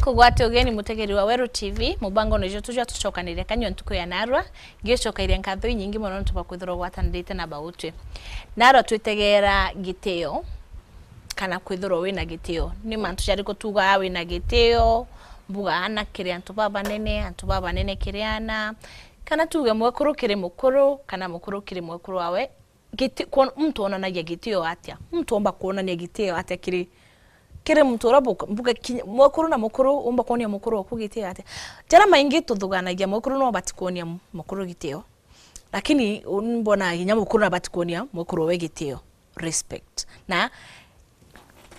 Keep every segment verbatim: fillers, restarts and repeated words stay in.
Ugwate ugeni, mutegeri wa Weru T V, mubango ni jwetu jwa tucokanire kanyua ntuku ya narua, ngicokaire nkatho inyingi mono nontu bwa kwithirwa ugwatanirite na bautwi. Narua twitegera gitio, kana kwithirwa wina gitio. Ni mantu jariku tugaa wina gitio, mbuga ana kiri antu babanene, antu babanene kiri ana, kana tuge mwekuru kiri mukuru, kana mukuru kiri mwekuru wawe? Giti-, kwon-, muntu onanagia gitio atia? Muntu omba kwonania gitio atia kiri, kiri muntu uria bu-, mbuga kinya, mwekuru na mukuru, umba kwonia mukuru waku gitio atia? Jaria maingi tuthuganagia, mwekuru no abati kwonia mu-, mukuru gitio. Lakini u-, mbona kinya mukuru nabati kwonia mwekuru we gitio, respect. Na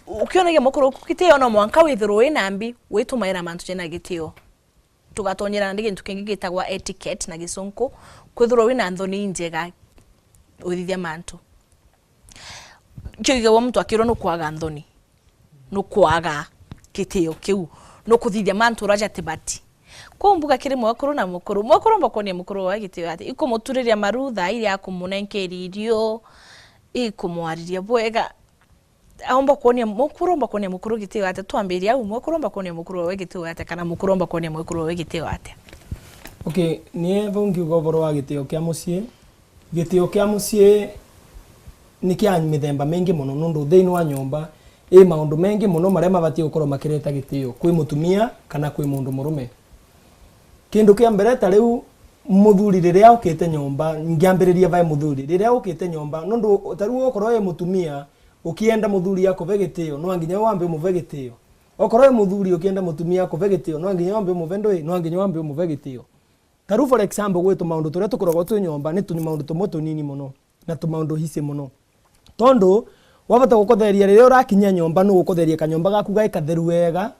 ukionagia mwekuru waku gitio, no mwanka withirwe wina mbi, witumaira mantu jena gitio. Tugatonyerana ni gintu kingi gitagwa etiquette na gicunku, kwithirwa wina nthoni injega uthithia mantu. Kio gigagwa muntu akirwa nukwaga nthoni, nukwaga gitio kiu, nukuthithia mantu uria jatibati. Kwou mbuga kiri mwekuru na mukuru, mwekuru omba kwonia mukuru wawe gitio atia? Ikumuturiria maru thaa iria, akumunenkeria irio, ikumwariria bwega. Aomba kwonia, mukuru omba kwonia mukuru gitio atia? Twambirie au, mwekuru omba kwonia mukuru wawe gitio atia, kana mukuru omba kwonia mwekuru wawe gitio atia? Okay, nie vau ngiuga uvoro wa gitio kia mucii. Gitio kia mucii ni kia mithemba mingi mono, nundu thiini wa nyomba i maundu mengi mono maria mabatii gukorwo makireta gitio kwi mutumia kana kwi mundu murume. Kindu kia mbere, ta riu muthuri riria ukite nyomba, ngiambiriria vae muthuri, riria ukite nyomba, nundu ta riu ukorwo wi mutumia, ukienda muthuri akuve gitio, no nginya wambe umuve gitio. Okorwo wi muthuri ukienda mutumia akuve gitio, no nginya wambe umuve ndui, no nginya wambe umuve gitio. Ta riu for example, gwi tumaundu turia tukoragwa twi nyomba, ni tu-, maundu tumwe tunini mono na tumaundu hisi mono. Tondu wabota gukotheria, riria urakinyia nyomba, nugukotheria kanyomba gaku gai katheru wega,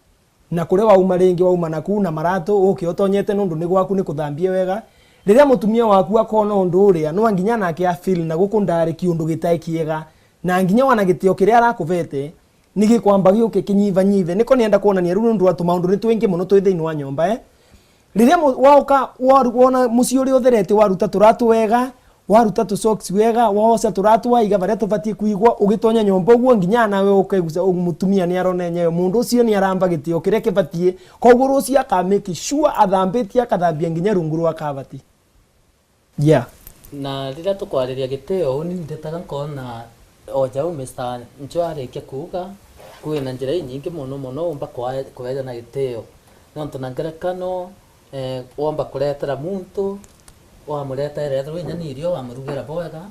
na kuria wauma ringi, wauma naku na maratu, uke utonyete nundu ni gwaku, ni kuthambie wega. Riria mutumia waku akona undu uria, no nginya nake a feel na guku ndari kiundu gitai kiega, na nginya wana gitio kiria arakuvete, ni gikwamba giuke kinyivanyithe. Niko nienda kwonania riu nundu wa tumaundu ni twingi mono twi thiini wa nyomba, eh? Riria mu-, wauka, waru-, wona mucii uria utherete, waruta turatu wega, waruta tu socks wega, waoca turatu waiga baria tubatie kuigwa, ugitonya nyomba uguo, nginya nawe ukeguca, u-, mutumia ni arona enyewe, mundu ucio ni aramba gitio kiria kibatie. Koguo rucio aka make sure athambitie, akathambia nginya rungu rwa kabati. Yeah. Na riria tukwariria gitio, uni ndetaga nkona o jau Mister Nchwa arikia kuuga, kwina njira inyingi mono mono umba kwa-, kueja na gitio. Nontu na ngerekano, eh, womba kuretera muntu, wamuretera ethirwa inya ni irio, wamurugira bwega,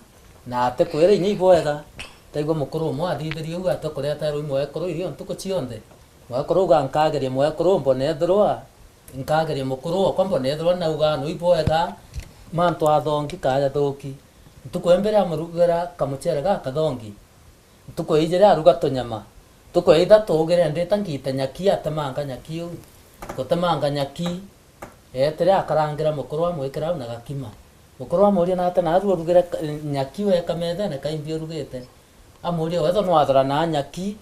na atikwira inya ibwega, taigua mukuru umwe athithirie uu, ati kureterwa i mwekuru irio ntuku cionthe. Mwekuru uga, nkageria mwekuru mbone ethirwa, nkageria mukuru okwa mbone ethirwa nauga no ibwega, mantu athongi kaya thuki. Ntuku imbere amurugira kamuchere gakathongi. Ntuku ya ijiri aruga tunyama. Ntuku ya ithatu ugire ndita ngite nyaki, atemanga nyaki uu. Gutemanga nyaki, etire akarangira mukuru amwikira au na gakima. Mukuru amuria, nate naru urugire ka-, nyaki weka methene kaimbi urugite? Amuria, wethwa nwathura na nyaki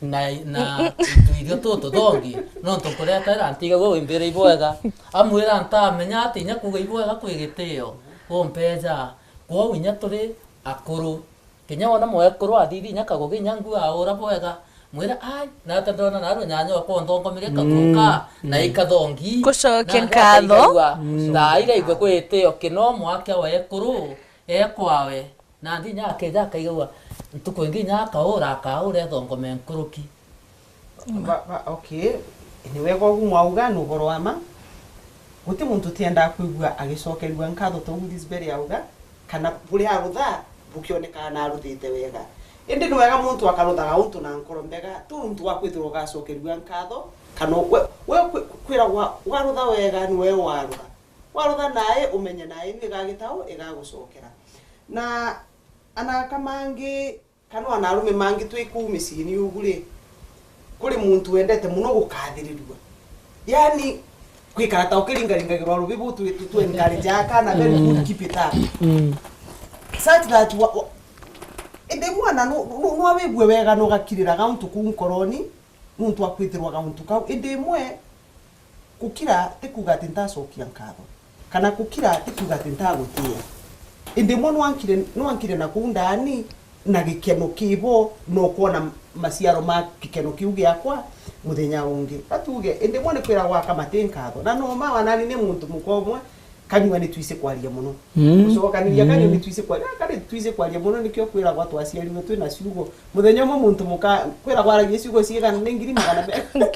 na, na tu irio tututhongi, nontu nkuretera ntigagua wimbire ibwega. Amwira, ntamenya ati inya kuuga ibwega kwi gitio umpeja. Kwou inya turi akuru. Kinya wona mwekuru athithi inya kagugi inya nguu aura bwega, mwire, ai, nate ndona narua nyanya okwa onthongomeria kaguka na ikathongi. Gucokia nkatho. Thaa iraigua kwi gitio kino mwake wekuru ekwawe. Nandi inya akeja akaigagua ntuku ingi inya akaura, akaura ethongome nkuruki. Ba, ba, okay. Ni wega ugu mwauga, ni ugoro wa ma. Guti muntu utiendaa kwigua agicokerua nkatho ta ugu Lisbeth auga, kana buria arutha bukionekaa na aruthite wega. Indi ni wega muntu akaruthaga untu na nkoro mbega, ti untu wa kwithirwa ugacokerua nkatho, kana we, we kwi-, kwiragwa warutha wega ni we warutha. Warutha nae umenye nae ni igagitau igagucokera. Na anaka mangi, kana ona arume mangi twi kuu miciini ugu ri, kuri muntu wendete mono gukathirirua. Yaani, gwikara ta ukiringaringagirwa rubibu tu, tu, tu encourage akana, very good, keep it up. Such that wa, wa, indi mwana no, no, no awigue wega na ugakirira gauntu kuu nkoroni, nuntu wa kwithirwa gauntu kau. Indi imwe, gukira ti kuuga ati ntacokia nkatho, kana gukira ti kuuga ati ntagutia. Indi imwe nwankire, nwankire na kuu ndaani, na gikeno kibo, na ukwona maciaro ma gikeno kiu giakwa muthenya ungi. Atuge, indi mwe ni kwira gwaka mati nkatho. Na no ma wanani ni muntu muka umwe, kanyua ni twisi kwaria muno. Mm. Gucokaniria kanyua ni twisi kwaria, kari twisi kwaria muno, nikio kwiragwa twaciarirwe twi na ciugo. Muthenya umwe muntu muka, kwiragwa aragia ciugo ciigana, ni ngiri magana me-,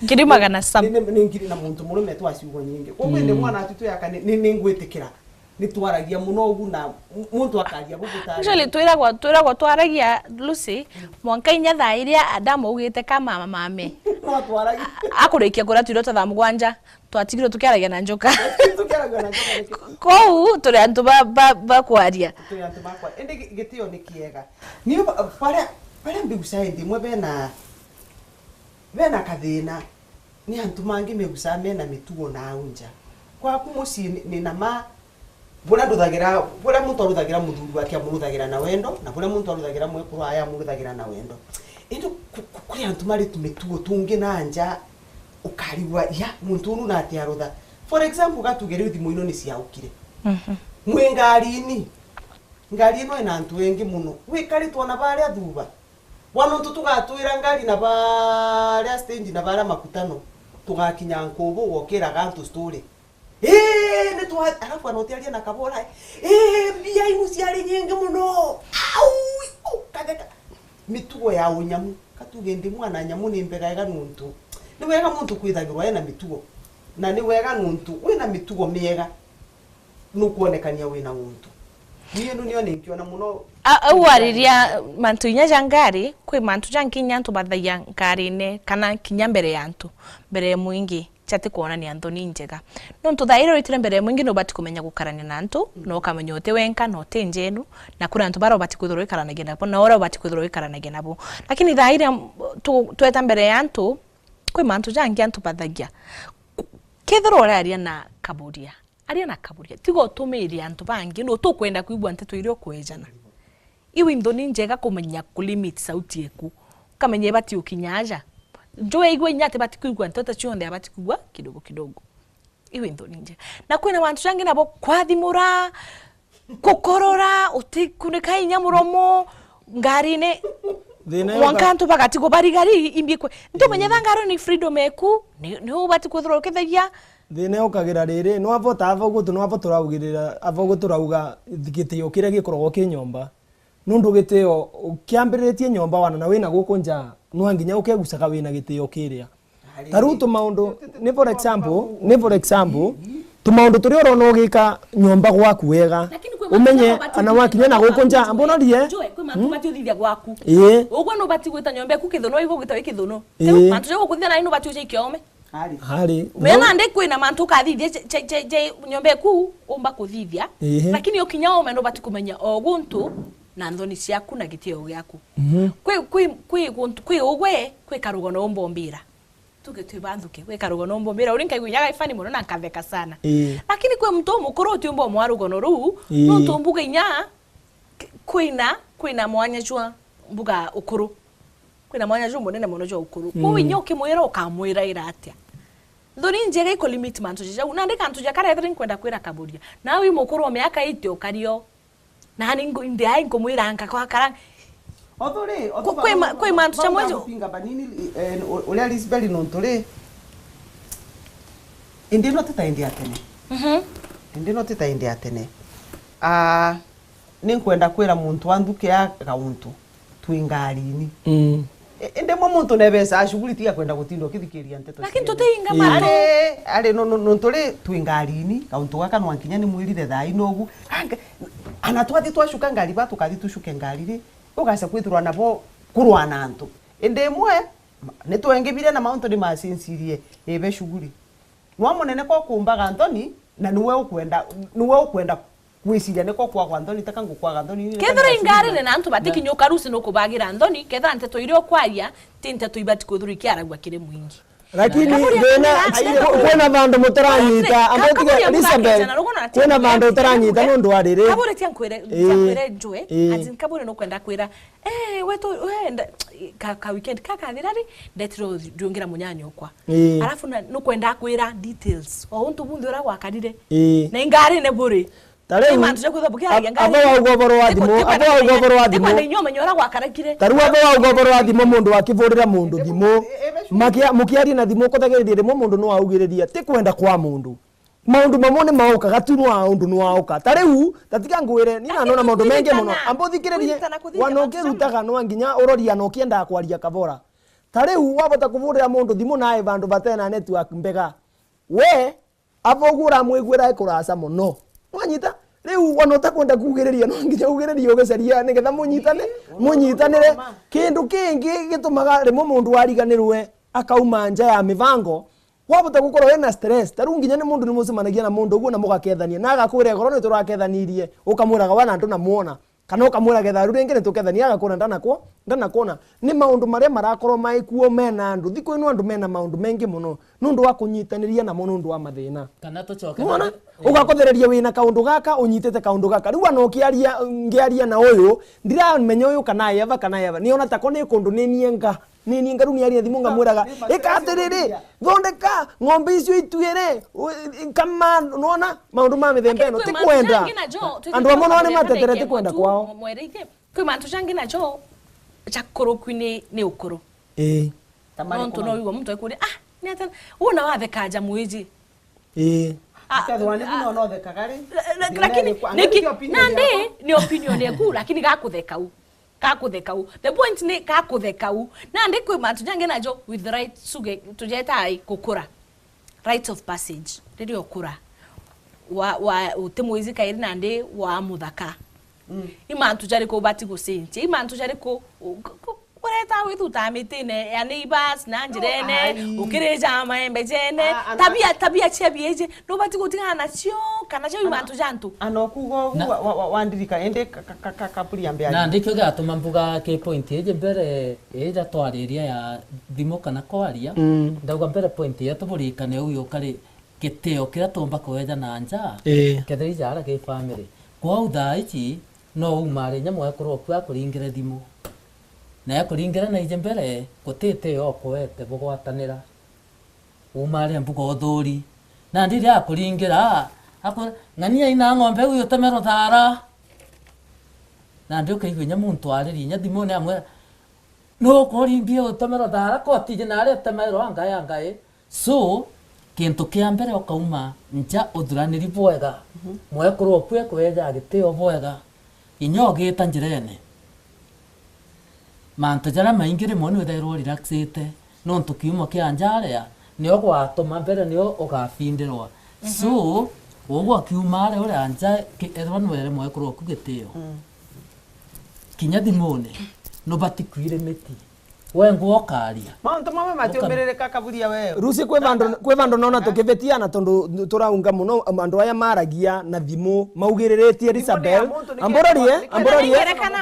Ngiri magana some. Ni, ni, ni ngiri na muntu murume twa ciugo nyingi. Koguo indi mwana atu twiyaka ni, ni, ni ngwitikira. Ni twaragia muno ugu na muntu akaria bu gutari. Actually, twiragwa, twiragwa twaragia, Lucy, mwanka inya thaa iria Adamu augite ka mama mame. No twaragia. Akurikia kuria twirwe twa thaa mugwanja, twatigirwe tukiaragia na njoka. Tukiaragia na njoka niki? Kou turi antu ba, ba, ba kwaria. Turi antu ba kwaria. Indi gi-, gitio ni kiega. Ni ba-, baria, baria mbiguca indi imwe bena, bena kathina. Ni antu mangi megucaa mena mitugo nau nja. Kwaku mucii ni, ni na ma, buria nduthagira, buria muntu aruthagira muthuri wake amuruthagira na wendo, na buria muntu aruthagira mwekuru aye amuruthagira na wendo. Indi ku-, ku-, kuri antu mari tumitugo tungi na nja, ukarigwa, ya, muntu unu nati arutha. For example, gatuge riu thimu ino ni ciaukire. Mhm. Mwi ngarini. Ngari ino ina antu engi muno. Wikaritwe na baria thuba. Bwana, untu tugatwira ngari na baria stage na baria makutano, tugakinya nkubu, wokiraga antu story. Ii, ni twa-, alafu anatiaria na kabora, ii, mbia iu ciari nyingi muno. Au, ukatheka. Mitugo ya unyamu. Katuge ndi mwana nyamu ni mbega ega nuntu. Ni wega muntu kwithagirwa ena mitugo. Na ni wega nuntu wina mitugo miega. Nukwonekania wina untu. Nienu nio ninkiona muno. A-, au wariria mantu inya ja ngari, kwi mantu jangi inya antu bathagia ngarine kana kinya mbere ya antu, mbere ya mwingi, jati kwonania nthoni njega. Nontu thaa iria uritire mbere ya mwingi, nubati kumenya gukarania na antu, na ukamenya uti wenka, na uti njenu, na kuri antu baria ubati kwithirwa wikaranagia nabo, na uria ubati kwithirwa wikaranagia nabo. Lakini thaa iria tu-, tweta mbere ya antu, kwi mantu jangi antu bathagia. Ku-, kethirwa uraria na kaburia, aria na kaburia, tiga utumiire antu bangi, nu tukwenda kwigua nteto iria ukwejana. Iu inthoni njega kumenya ku limit sauti eku. Ukamenya ibati ukinya aja. Njwe igua inya ati bati kwigua nteto cionthe, abati kwigua kidogo kidogo. Iu inthoni njega. Na kwina bantu jangi nabo kwathimura, kukorora, utikunika inya muromo, ngarine. Thina mwanka yoka- antu bagatigwo barigari, imbi kwe. Ntumenye tha ngari ni freedom eku, ni, ni ubati kwithirwa ukithagia. Thina yukagira riri, nwavota ava uguo tu, nwavota uraugirira, ava uguo turauga gitio kiria gikoragwo ki nyomba. Nundu gitio kiambiritie nyomba wana na wina guku nja, nwa nginya ukegucaga wina gitio kiria. Ta riu tumaundu, ni for example, ni for example, tumaundu turia urona ugika nyomba gwaku wega, umenye ana wakinya na guku nja, mbona rie? Njue, kwi mantu ubati uthithia gwaku. Ii. Ugwe nubati gwita nyomba eku kithuno, igugwita wi kithuno. Ii. Mantu ja gukuthithia nai nubati uja ikiome. Hari. Hari. Mena ndi kwina mantu ukathithia je, je, je, je nyomba eku umba kuthithia. Ii. Lakini ukinya ome nubati kumenya o guntu na nthoni ciaku na gitio giaku. Mhm. Kwi, kwi, kwi guntu, kwi ugwe, kwi karugono umba umbira. Tuge twi banthuke, gwi karugono umba umbira, uri nkaigua inya gaifani muno na nkatheka sana. Ii. Lakini kwi muntu umukuru utiumba umwa rugono ruu, ii, nuntu mbuga inya k-, kwina, kwina mwanya jwa mbuga ukuru. Kwina mwanya jumunene muno jwa ukuru. Kwou inya ukimwira ukamwiraira atia? Nthoni njega iku limit mantu ja jau. Nandi kantu ja karia ethira inkwenda kwira kaburia. Nawe wi mukuru o miaka eighty ukario. Nani ngu-, ndi ai nkumwira nka kwa kara. Although ri, although kwi ma-, kwi mantu ja mwejo. Kupinga banini, eh, u-, uria Lisbeth nontu ri, indi no ti ta indi ya tene. Mhm. Indi no ti ta indi ya tene. Ah, ni nkwenda kwira muntu wa nthuki ya gauntu twi ngarini. Mm. I-, indi mwe muntu nebeca shughuli tiga kwenda gutinda ukithikiria nteto. Lakini cia tutiinga mantu. Ari, ari no, no, nontu ri twi ngarini, gauntu gaka nwa nkinya ni mwirire thaa ino ugu. Anga, ana twathi twacuka ngari ba tukathi tucuke ngari ri, ugaca kwithirwa nabo kurwa na antu. Indi imwe, ma-, ni twengibiria na mauntu ni macinsirie ibe shughuli. Nwa munene ko kumbaga nthoni, na niwe ukwenda, niwe ukwenda gwiciria niko kwagwa nthoni, teka ngukwaga nthoni, ni kethira ingarire na antu batikinyuka rusi nukubagira nthoni, kethira nteto iria ukwaria ti nteto ibati kwithirwa ikiaragua kiri mwingi. Lakini kaburia thina, kwina, ku-, kwina vandu mutaranyita, ambo tige Elizabeth, kwina vandu utaranyita nundu wa riri. Kaburia tia nkwire, tia nkwire njwe, ati kaburia nukwenda kwira, eh, wetu, we, nda-, ka, ka weekend kakathira ri, ndetire ndiungira munyanya ukwa. Ii. Alafu na, nukwenda kwira details. O untu bunthe uria gwakarire. Ii. Na ingarine buri. Ta riu, mantu ja kwithwa bukiaria ngari. Abo wauga uboro wa thimu, abo wauga uboro wa thimu. Ndikwenda inyuo menye uria gwakarekire. Ta riu abo wauga uboro wa thimu, mundu akivurira mundu thimu. Makia-, mukiaria na thimu, kuthagiriria rimwe mundu no augiriria, ti kwenda kwa mundu. Maundu mamwe ni maukaga tu, no aundu no auka. Ta riu, ta tiga ngwire, ni na nona maundu mengi muno. Ambuthikiririe, wana ukirutaga no nginya uroria na ukiendaga kwaria kabora. Ta riu, wabota kuvurira mundu thimu nae vandu batena network mbega. We, abo uguo uramwiguira e kuraca mono. Mwanyita? Riu wana utakwenda kugiriria, no nginya ugiririe ugicaria nigetha munyitane, munyitanire. Kindu kingi gitumaga rimwe mundu ariganirwe akauma nja ya mibango, wabota gukorwo wina stress. Ta riu nginya ni mundu ni mucemanagia na mundu uguo na mugakethania, na agakwira, "Goro ni turakethanirie," ukamwiraga, "Wana ndunamwona." Kana ukamwira, "Getha riu ringi ni tukethania," agakwira, "Ndanakwona, ndanakwona." Ni maundu maria marakorwo maikuo mena andu. Thiku ino andu mena maundu mengi muno. Nundu wa kunyitaniria namo nundu wa mathina. Kana tucoke. Mwona? Eh. Ugakothereria wina kaundu gaka, unyitite kaundu gaka. Riu ana ukiaria, ngiaria na uyu, ndiramenya uyu kana yava, kana yava. Niona tako ni kundu ni nienga. Ni nienga, riu niaria thimu ngamwiraga, "Ika atiriri, thondeka ng'ombe icio itwire, u-, kama," nona? Maundu ma mithemba ino, ti kwenda. Andu amwe no ni matetere ti kwenda kwao. Kwi mantu jangi najo ja kuruku ni, ni ukuru. Ii. Ta mariku? Nontu no wigua muntu akuria, "Ah, ni atia? Wona watheka njamu iji?" Ii. Ah, akethwa ni muno no thekaga ri? La-, la-, lakini niki, nandi ni opinion yaku, lakini gakutheka u. Gakutheka u. The point ni gakutheka u. Nandi kwi mantu jangi najo with right suge tujeta ai gukura. Rite of passage, riria ukura, wa, wa, uti mwizi kairi nandi wa muthaka. Mm. I mantu jariku ubati gucenjia? I mantu jariku u-, ku-, ku-, ureta withuta mitine ya neighbors na njirene, ai, ukirija maembe jene? Ah, ana- tabia, tabia cia bieji, nubati gutigana nacio, kana cio i mantu ja antu? Ana ukuga ugu wa, wa, wa, wandirika, indi ka, ka, ka, ka, kaburi ambe arie. Na ndikio giatuma mbuga ki point iji mbere, ija twariria ya thimu kana kwaria, mm, ndauga mbere point yetu burikane uyu ukari gitio kiria tuumba kweja na nja, ii, kethira ija ara ki family. Kwou thaa ici, no umare inya mwekuru oku akuringire thimu. Na ekuringire na ije mbere, guti itio okwete bugwatanira. Umare mbuga uthuri. Nandi riria akuringira, aku-, ng'ania ina ng'ombe iu utemero thara. Nandi ukaigua inya muntu ariria inya thimune amwe, "Nu ukurimbia utemero thara, kotije nari utemero angai angai." So, kintu kia mbere ukauma nja uthuraniri bwega. Mhm. Mwekuru oku ekweja gitio bwega. Inya ugita njirene. Mantu jaria maingi rimwe ni withairwa relaxite. Nontu kiumo kia nja aria, nio gwatuma mbere nio ugabindirwa. Mhm. So, ugwa kiuma aria uri nja, ki-, ethirwa nwere mwekuru oku gitio. Mm. Kinya thimune, nubati kwirimiti. We ngwa ukaria. Mauntu mamwe matiumiririka kaburia we. Rusi kwi vandu, kwi vandu nona tukivitiana tondu turaunga muno andu aya maragia na thimu maugiriritie Isabel. Amburorie, amburorie,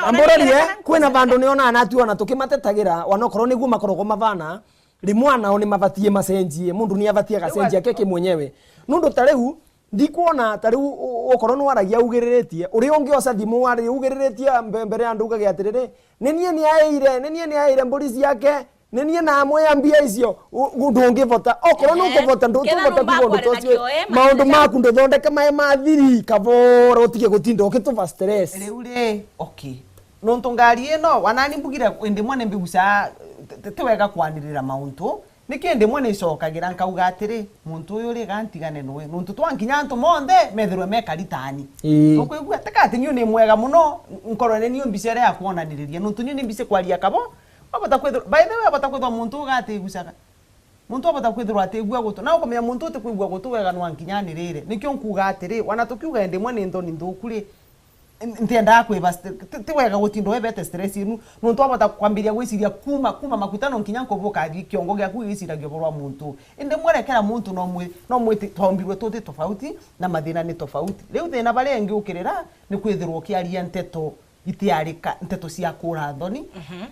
amburorie, kwina vandu nionaa natu ona tukimatetagira, wanokorwo niguo makoragwo mavana, rimwe anao ni mabatie macenjie, mundu ni abatie agacenjia ke kimwenyewe. Nundu ta riu, Ndikwona ta riu u-, ukorwo nwaragia ugiriritie, uria ungi oca thimu wari ugiriritie mbe-, mbere ya andu ugage atiriri, "Ni nie niaire, ni nie niaire mburi ciake, ni nie namwea mbia icio." U-, u-, ndungivota. Okorwo nukuvota, ndutuvota kuga undu ta ucio. Maundu maku nduthondeke mae ma thiri, kabora utige gutinda ukituva stress. Riu ri, okay. Nontu ngari ino, wanani mbugire, indi mwe ni mbigucaga, ti, ti wega kwanirira mauntu. Niki indi mwe nicokagira nkauga atiri, "Muntu uyu ri, ga ntigane noe, nontu twankinya antu monthe methirwe me karitani." Ii. Ukwigua? Teka ati niu ni mwega muno, nkorwe ni niu mbica iria ya kwonaniriria, nontu niu ni mbica kwaria kabo. Wabota kwithirwa, by the way, wabota kwithirwa muntu uga atigucaga. Muntu abota kwithirwa atigua gutu. Na ukumenya muntu utikwigua gutu wega nwa nkinya anirire. Nikio nkuga atiri, wana tukiuga indi mwe ni nthoni nthuku ri, n-, ntiendaga kwiba st-, ti, ti wega gutinda webete stress inu. Nontu wabota kwambiria gwiciria kuma, kuma makutano nkinya nkubuka kiongo giaku giciragia uboro wa muntu. Indi mwe rekera muntu no mwi-, no mwiti, twaumbirwe tuti tofauti, na mathina ni tofauti. Riu thina baria ingi ukirira ni kwithirwa ukiaria nteto itiarika, nteto cia kura nthoni. Mhm.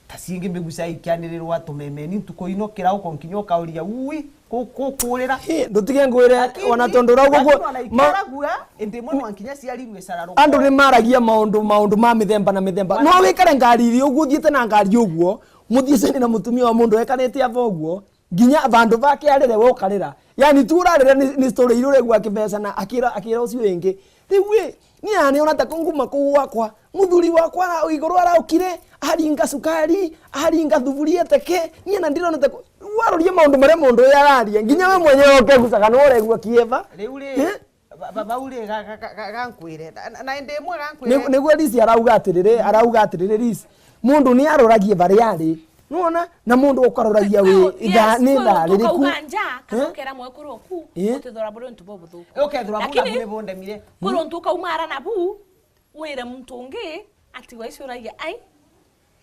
Ta ciingi miguca ikianirirwa tumemeni ntuku ino kirauko nkinya ukauria, "Ui, ku-, ku-, kurira?" Hi, ndutige ngwire, ona tondu urauga uguo, lakini ona ma-, ikiaragua, indi imwe nwa nkinya ciarirue cararuko. Andu ni maragia maundu, maundu ma mithemba na mithemba. No wikare ngari iri uguo, uthiite na ngari uguo, muthiicene na mutumia wa mundu ekarite ava uguo, nginya vandu vake arire, we ukarira. Yani, tu urarira ni, ni story iria uregua akibecana, akira, akira ucio wingi. Riu ii, ni aniona ta kunguma kuu gwakwa. Muthuri wakwa ara-, iguru araukire, aringa sukari, aringa thuburia teke, ni na ndirona ta ku-, waroria maundu maria mundu uyu araria, nginya we mwenyewe ukegucaga ni uregua kieva. Riu ri, eh? Ba-, ba-, bau ri, ga-, ga-, ga-, ga-, gankwire. Na, na, na indi imwe gankwire. Ni-, niguo Lisi arauga atiriri, arauga atiriri, Lisi, mundu ni aroragie baria ari. Nuona? Na mundu ukaroragia wi, yes, ithaa, ni ithaa ririku? Ukauga nja, kana, eh? Ukera mwekuru oku, eh? Utithora buri untu bubuthuku. Ukethirwa buna. Lakini buni bundemire. Kuri untu ukauma ara nabu, wire muntu ungi, ati waicuragia, ai?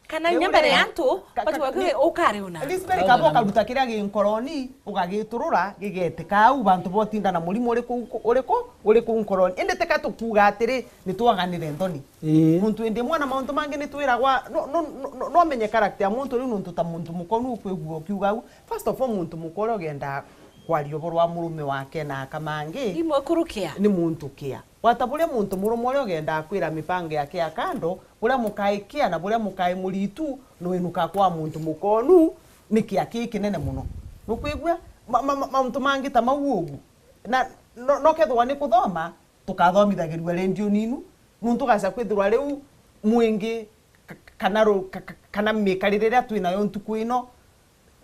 Kana inya mbere ya antu, ka-, ka-, bati wekire ukari una. Elizabeth, kaba ukaruta kiria gi nkoroni, ugagiturura, gigetika au, bantu botinda na murimo uriku, uriku, uriku nkoroni. Indi tika tukuuga atiri, ni twaganire nthoni. Ii. Muntu indi mwana mauntu mangi ni twiragwa, no, no, no, no, no menye character ya muntu riu nontu ta muntu mukonu ukwigua ukiuga au. First of all, muntu mukuru ugenda kwaria uboro wa murume wake na aka mangi. Ni mwekuru kia. Ni muntu kia. Gwata buria muntu murume uria ugendaa kwira mipango yake ya kando, buria mukai kia na buria mukai muritu, nwinuka kwa muntu mukonu, ni kia ki kinene muno. Nukwigua? Ma-, ma-, ma-, mauntu mangi ta mau ugu. Na no, no kethirwa ni kuthoma, tukathomithagiria redio ninu, nuntu ugaca kwithirwa riu mwingi ka-, kana ru-, ka-, ka-, kana mikarire iria twinayo ntuku ino,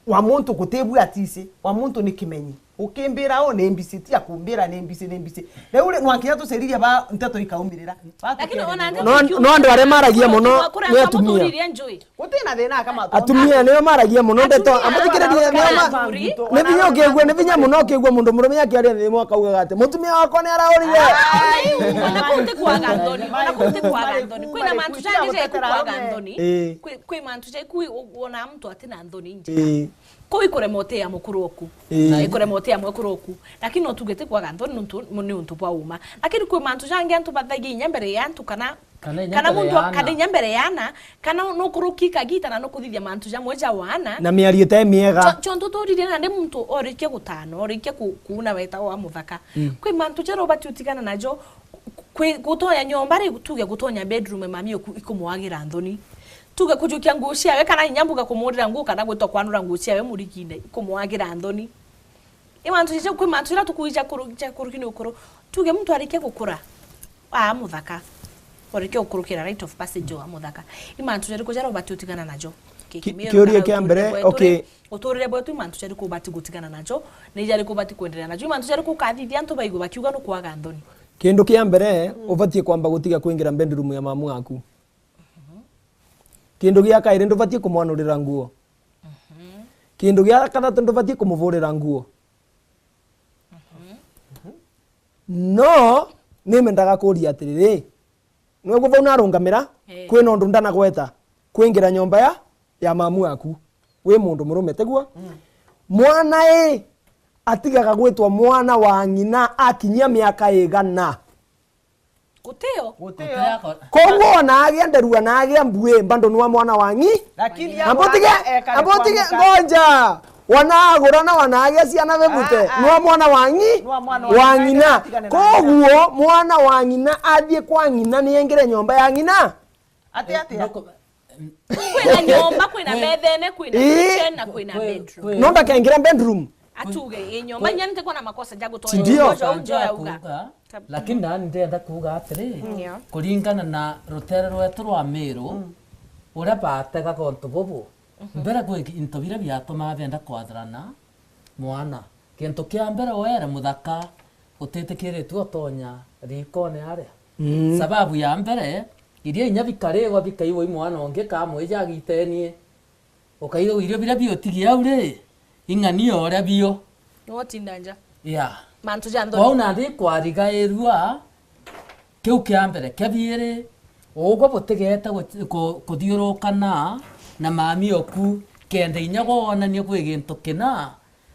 wa muntu gutibua atisi, wa muntu ni kimenyi. Ukimbira u ni mbisi, tia kumbira ni mbisi, ni mbisi. Riu ri, nwankinya tuciririe ba nteto ikaumirira. Lakini ona nteto. No, no andu aria maragia muno ni atumia. Gutina thina kama atumia nio maragia muno ndeto. Amuthikiririe, nio ma-, ni vinya ukigua, ni vinya muno ukigua mundu murume akiaria ni mwaka ugaga ati, "Mutumia wakwa ni araurire." Ai, ona kuu ti kwaga nthoni, ona kuu ti kwaga nthoni. Kwina mantu jangi ja ikwaga nthoni. Ii. Kwi, kwi mantu ja iku wona muntu atina nthoni nje. Ii. Kuu ikurema utia mukuru oku. Ii. Ikurema utia mwekuru oku. Lakini no tuge ti kwaga nthoni nuntu, ni untu bwa uma. Lakini kwi mantu jangi antu bathagia inya mbere ya antu kana, kana inya mbere ya ana. Kana muntu, kana inya mbere ya ana, kana nukuruki kagita na nukuthithia mantu jamwe ja wana. Na miario ite miega. Cho-, chontu turirie nandi muntu orikia gutana, orikia ku-, kuuna weta wa muthaka. Mm. Kwi mantu jaria ubati utigana najo, kwi, gutonya nyomba ri, tuge gutonya bedroom ya mami oku ikumwagira nthoni. Tuge kujukia nguo ciawe, kana inya mbuga kumurira nguo, kana gwitwa kwanura nguo ciawe murigine, ikumwagira nthoni. I mantu ja, kwi mantu jaria tukuuga ja kuru-, ja kuruki ni ukuru. Tuge muntu arikia gukura, aa muthaka, orikia gukurukira rite of passage wa muthaka, i mantu jariku jaria ubati utigana najo? Ki-, ki-, kiuria kia mbere, okay. Uturire bwetu, i mantu jariku ubati gutigana najo, na ijariku ubati kwenderea najo? I mantu jariku ukathithia antu baigue bakiuga nukwaga nthoni? Kindu kia mbere, mm, ubatie kwamba gutiga kwingira bedroom ya mamu aku. Kindu gia kairi, ndubatie kumwanurira nguo. Mhm. Kindu gia kathatu, ndubatie kumuvurira nguo. Mhm. No, nimendaga kuria atiriri, nwegua vau narungamira, eh, kwina undu ndanagweta kwingira nyomba ya, ya mamu aku wi mundu murume, tiguo? Mm. Mwana i, atigaga gwitwa mwana wa ng'ina akinyia miaka igana? Gutio. Gutio. Koguo ona agia nderu, ona agia mbuĩ, bado nwa mwana wa ng'i-, lakini ambotige, ambotige, ngoja. Wana agura na wana agia ciana bebute, ah, ah, nwa mwana wa ng'i-, nwa mwana wa ng'ina. Koguo mwana wa ng'ina athie kwa ng'ina ni engire nyomba ya ng'ina? Ati, ati. Kwina nyomba, kwina methene, kwina kitchen na kwina bedroom. No ndakengire bedroom. Atuge i nyomba, inya ntikwona makosa ja gutonya. Ndio. Ujo, ujo yauga. Lakini nani ndenda kuuga atiri, ndio, kuringana na rutere rwetu rwa Miru, mm, uria bategaga untu bubu, mhm, mbere gwi into biria biatumaa benda kwathirana mwana. Kintu kia mbere, were muthaka utitikiritue utonya rikone aria. Mm. Sababu ya mbere, iria inya bikarigwa bikaigwa i mwana ungi kamwija agitenie. Ukaigua irio biria biutigi au ri, ing'ania uria bio. Niwe utinda nja. Yeah. Mantu ja nthoni. Kwou nandi ikwarigairua, kiu kia mbere. Kia biiri, ugwe butigete gu-, ku-, kuthiurukana na mami oku, kenda inya gwe wonanie gwi gintu kina,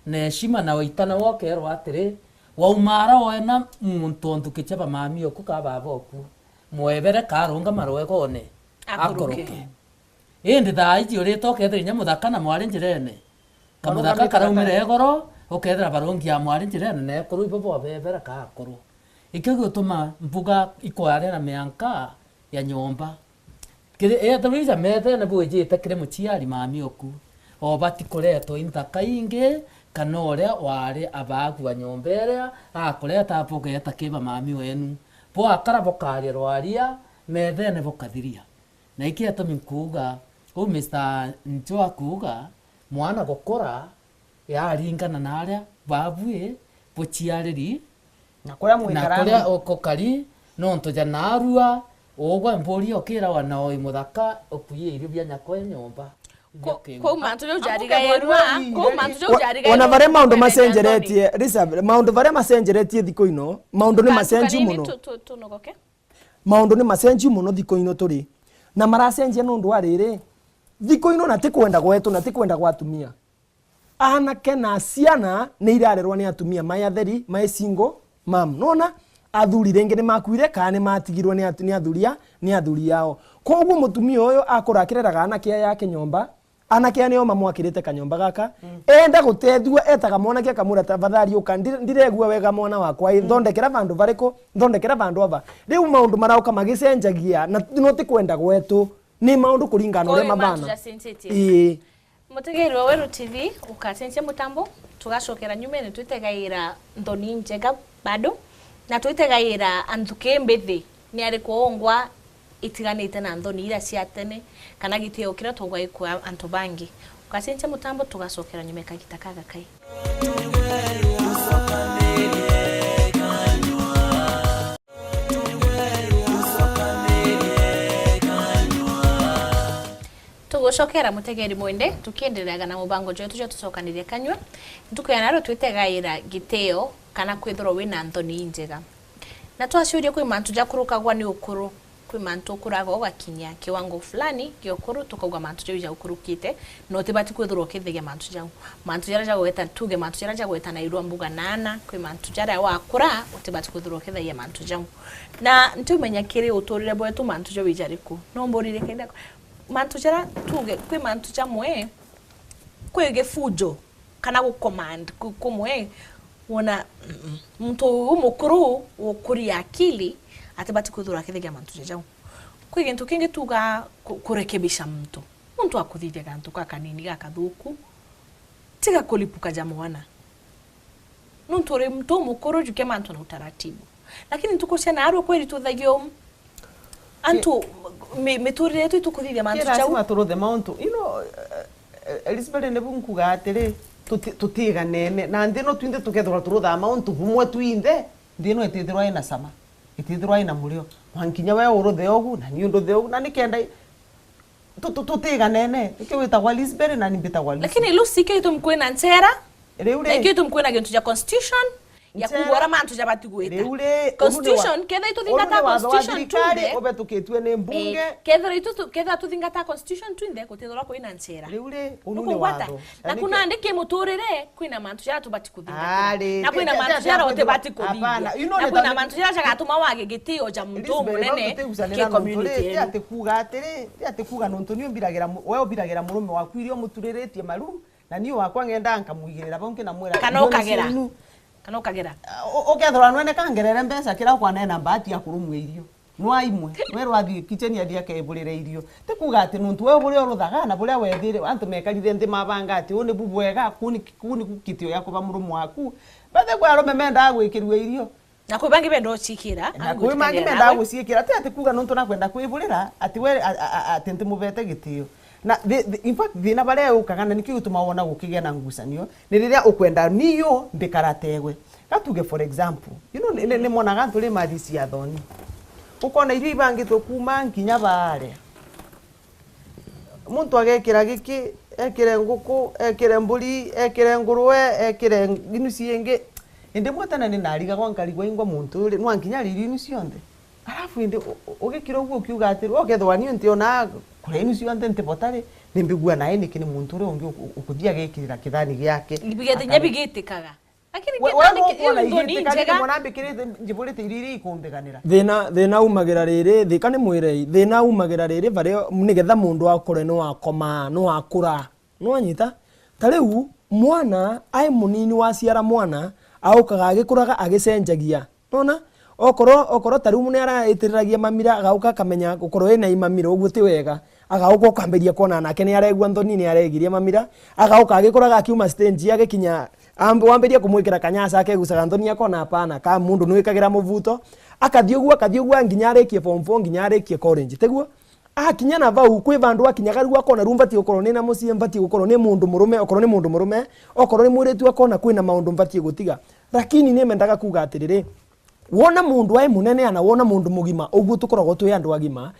na heshima na waitana, wokerwa atiri, wauma ara wena muntu o nthuki cia ba mami oku ka baba oku, mwebere karungama rwegone, akuruke. Akuruke. Indi thaa iji urite ukethira inya muthaka na mwari njirene. Kamuthaka karaumire igoro, ukethira barungi ya mwari njirene na ekuru ibo bobebera ka akuru. Ikio giutuma mbuga ikwaria na mianka ya nyomba. Kiri, ethirwa ija methene bwijite kiri muciari mami oku, obati kuretwa i nthaka ingi, kana uria wari abagua nyomba iria akureta abugeeta kiba mami wenu. Bwakara bukaria rwaria, methene bukathiria. Na iki atumi nkuuga, uu Mister Njo akuuga, mwana gukura, yaringana na aria babui buciariri, na kuria na mwikara kuria ukukari, nontu ja narua, ugwe mburi ukirawa na oi muthaka, ukuie irio bia nyakwe nyomba. Ko-, kou mantu jau jarigairwa, kou mantu jau jarigairwa. Ona baria maundu macenjeretie, Lisa, maundu baria macenjeretie thiku ino, maundu ni macenjiu muno. Maundu ni macenjiu muno thiku ino turi. Na maracenjia nontu wa riri, thiku ino na ti kwenda gwetu, na ti kwenda gwa atumia. Anake na ciana ni irarerwa ni atumia mai atheri, mai single mom. Nona? Athuri ringi ni makuire, kana ni matigirwe ni at-, ni athuri a-, ni athuri ao. Koguo mutumia uyu akura akireraga anake aya ake nyomba, anake aya nio mamwakirite kanyomba gaka. Enda gutethua, etaga mwanake akamwira, "Tafadhali uka, ndi-, ndiregua wega mwana wakwa, i, nthondekera vandu variku, nthondekera vandu ava." Riu maundu marauka magicenjagia, na no ti kwenda gwetu, ni maundu kuringana na uria mabana. Ii. Mutegeeri wa Weru T V, ukacenjia mutambo, tugacokera nyumene twitegaira nthoni njega bado, na twitegaira anthuki mbithi ni ariku ongwa itiganite na nthoni iria cia tene, kana gitio kiria twaugwa gikua antu bangi. Ukacenjia mutambo, tugacokera nyuma ya kagita kagakai. Tugucokera mutegeri mwende, tukiendereaga na mubango jwetu jwa tucokanirie kanyua. Ntuku ya nario twitegaira gitio kana kwithirwa wina nthoni injega. Na twaciuria kwi mantu jakurukagwa ni ukuru, kwi mantu ukuraga ugakinyia kiwango fulani gia ukuru, tukauga mantu jau jaukurukite, na utibati kwithirwa ukithagia mantu jau. Mantu jaria jagweta, tuge mantu jaria jagweta na irua mbuga nana, kwi mantu jaria wakura, utibati kwithirwa ukithagia mantu jau. Na ntiumenya kiri uturire bwetu mantu jau ijariku. No mburire kenda mantu jaria tuge, kwi mantu jamwe, kwi gifujo, kana gu command ku-, kumwe, wona, mm, mm, muntu umukuru ukuria akili atibati kwithirwa akithagia mantu ja jau. Kwi gintu kingi tuga ku-, kurekebisha muntu. Muntu akuthithia gantu gakanini gakathuku, tiga kulipuka ja mwana. Nontu uri muntu umukuru, jukia mantu na utaratibu. Lakini ntuku cia naarua kweri tuthagio antu mi-, miturire yetu itukuthithia mantu jau. Lazima turuthe mauntu. You know, eh, eh, Elizabeth, nibu nkuga atiri, tuti-, tutiganene. Na nthi ino twinthe tukethirwa turuthaa mauntu bumwe twinthe, nthi ino itithirwa ina cama, itithirwa ina murio. Mwankinya we uruthe ugu, na ni unduthe ugu, na nikenda i-, tu-, tu-, tutiganene. Nikio witagwa Lisbeth na ni mbitagwa Lucy. Lakini Lucy, kio gitumi kwina nchera, riu ri, na kio gitumi kwina gintu ja constitution, ya kuuga uria mantu jabati gwita. Riu ri, unu ni wa-, constitution, kethira ituthingata constitution twinthe, ubetukitue ni mbunge. Eh, kethira itu tu-, kethira tuthingata constitution twinthe, gutithirwa kwina nchera. Riu ri, unu ni watho. Na kuna andi kimuturire, kwina mantu jaria tubati kuthingata. Na kwina mantu jaria utibati kuthithia. Na kwina mantu jaria jagatuma wage gitio ja muntu umunene ki community yenu. Ati kuuga atiri, ati kuuga nontu ni umbiragira mu-, we ubiragira murume waku irio umuturiritie maru, na ni wakwa ngenda nkamwigirira bau nkinamwira, kana ukagera. Kana ukagera. U-, ukethirwa nwene kangerere mbeca kira ukwanena mbati ya kurumwa irio. Nwa imwe, we rwathi kitchen athi akeburire irio. Ti kuuga ati nontu we buria uruthaga na buria wethire, antu mekarire nthi mabanga ati, "Uu nibu bwega, kuu ni, kuu niku kitio ya kuba murume waku." Bathe kwi arume mendaa gwikirua irio. Na kwi bangi benda uciikira, na kwi bangi mendaa guciikira. Ti ati kuuga nontu nakwenda kwiburira, ati we, a, a, a, ati ntimubete gitio. Na thi-, thi-, in fact, thina baria yukaga, na nikio gituma wona gukigia na ngucanio, ni riria ukwenda niyo mbikarategwe. Ga tuge for example, you know, ni, ni, ni mwonaga antu ri mathi cia thoni. Ukona irio ibangitwe kuuma nkinya baaria. Muntu agekira giki, ekire nguku, ekire mburi, ekire ngurwe, ekire inusi ingi. Indi mwe tene ni narigagwa nkarigwa ingwa muntu uri, nwa nkinya ari irio inu cionthe. Alafu indi u-, u-, ugikira uguo ukiuga atiri, we ukethirwa ni ntiona kuria inu cionthe ntibota ri, ni mbigua nae niki ni muntu uria ungi uku-, ukuthia agekirira kithani giake. Bigete nya bigitikaga. Lakini we, we ntuku ona igitika, ni njega. Mwana mbikirite, njiburite irio iria ikumbiganira. Thina, thina umagira riri, thika ni mwirei, thina umagira riri, baria nigetha mundu akure no akomaa, no akura. Nwanyita? Ta riu, mwana ai munini waciara mwana, aukaga agikuraga agicenjagia. Nona? Okorwo, okorwo ta riu ni araitiriragia mamira, agauka akamenya gukorwo ina imamira uguo ti wega. Agauka ukambiria kwona nake ni aregua nthoni, ni aregiria mamira. Agauka agikuraga akiuma stage agikinya Ambe wambiria kumwikira kanyasa, akegucaga nthoni, akona hapana, ka mundu nwikagira muvuto. Akathi uguo, akathi uguo, nginya arikie form four, nginya arikie college. Tiguo? Akinya na vau, kwi vandu akinyaga riu, akona riu mbatie gukorwo ni na mucii, mbatie gukorwo ni mundu murume, okorwo ni mundu murume, okorwo ni mwiritu, akona kwina maundu mbatie gutiga. Lakini ni mendaga kuuga atiriri, wona mundu ai munene, ana wona mundu mugima, uguo tukoragwo twi andu agima,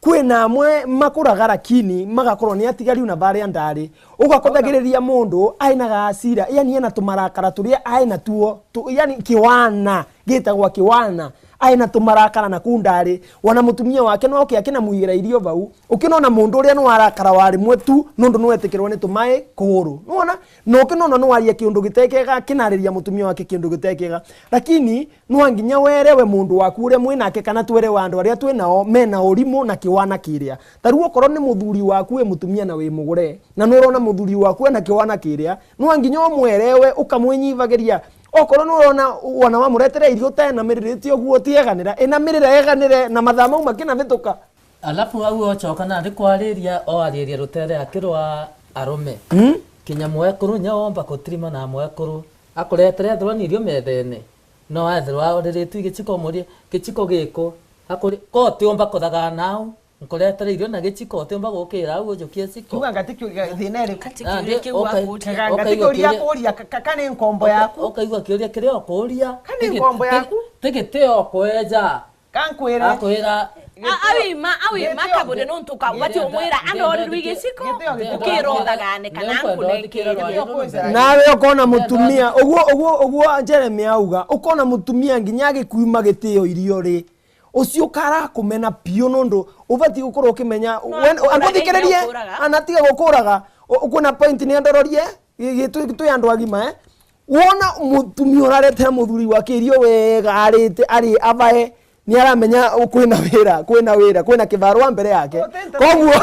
kwina amwe makuraga, lakini magakorwo ni atigari una baria ndari. Ugakothagiriria mundu ainaga asira, yani ena tumarakara turia aina tuo, tu, yani kiwana, gitagwa kiwana. Aina tumarakara na kuu ndari. Wana mutumia wake no oke akinamwigira irio vau. Ukinona mundu uria nwarakara wa rimwe tu, nundu nwetikirwe ni tumai kuguru. Nwona? Na ukinona nwaria kiundu gitekega, kinariria mutumia wake kiundu gitekega. Lakini nwa nginya werewe mundu waku uria mwi nake, kana twerewe andu aria twi nao mena urimu na kiwana kiria. Ta riu okorwo ni muthuri waku wi mutumia na wi mugure, na nurona muthuri waku ena kiwana kiria, nwa nginya umwerewe, ukamwinyivagiria. Okorwo nurona wana wamuretera irio utenamiriritie uguo, utieganira, inamirira, eganire na mathaa mau makinavituka. Alafu au ochoka nandi kwariria, oariria rutere akirwa arume. Mm? Kinya mwekuru nya omba kutirima na mwekuru. Akuretere ethirwa ni irio methene. No ethirwa auriritue giciko, umurie, "Giciko giku?" Akuri, "Ko utiumba kuthagana au? Nkuretere irio na giciko, utiumba gukira au ujukie ciko?" Kiuga ngati kiu-, ga-, thina iriku? Kati kiuria kiu ukai-, akuria. Kega ngati ukaiga kiuria kiuria akuria, ka-, ka-, ka ni nkombo uka-, yaku? Ukaigua kiuria kiria ukuria. Ka ni nkombo yaku? Tigi-, tigi-, tigi ti okweja. Kankwire. Akwira. A-, awima, awima kabure nontu ka-, ubati umwira, "Andorirwe giciko, ukira uthagane kana nkunenkerie." Nawe ukona mutumia, uguo, uguo, uguo Jeremy auga, ukona mutumia nginya agikuuma gitio irio ri, ucio kara kumena piu nontu ubati gukorwo ukimenya, no, we, akuraga, ambuthikiririe, nginya ukuraga. Anatiga gukuraga. U-, ukwona point ni ndororie, gi-, gi-, twi, twi andu agima, eh? Wona mutumia uraretera muthuri wake irio wega, arite, ari avae, ni aramenya kwina wira, kwina wira, kwina kibarua mbere yake. Koguo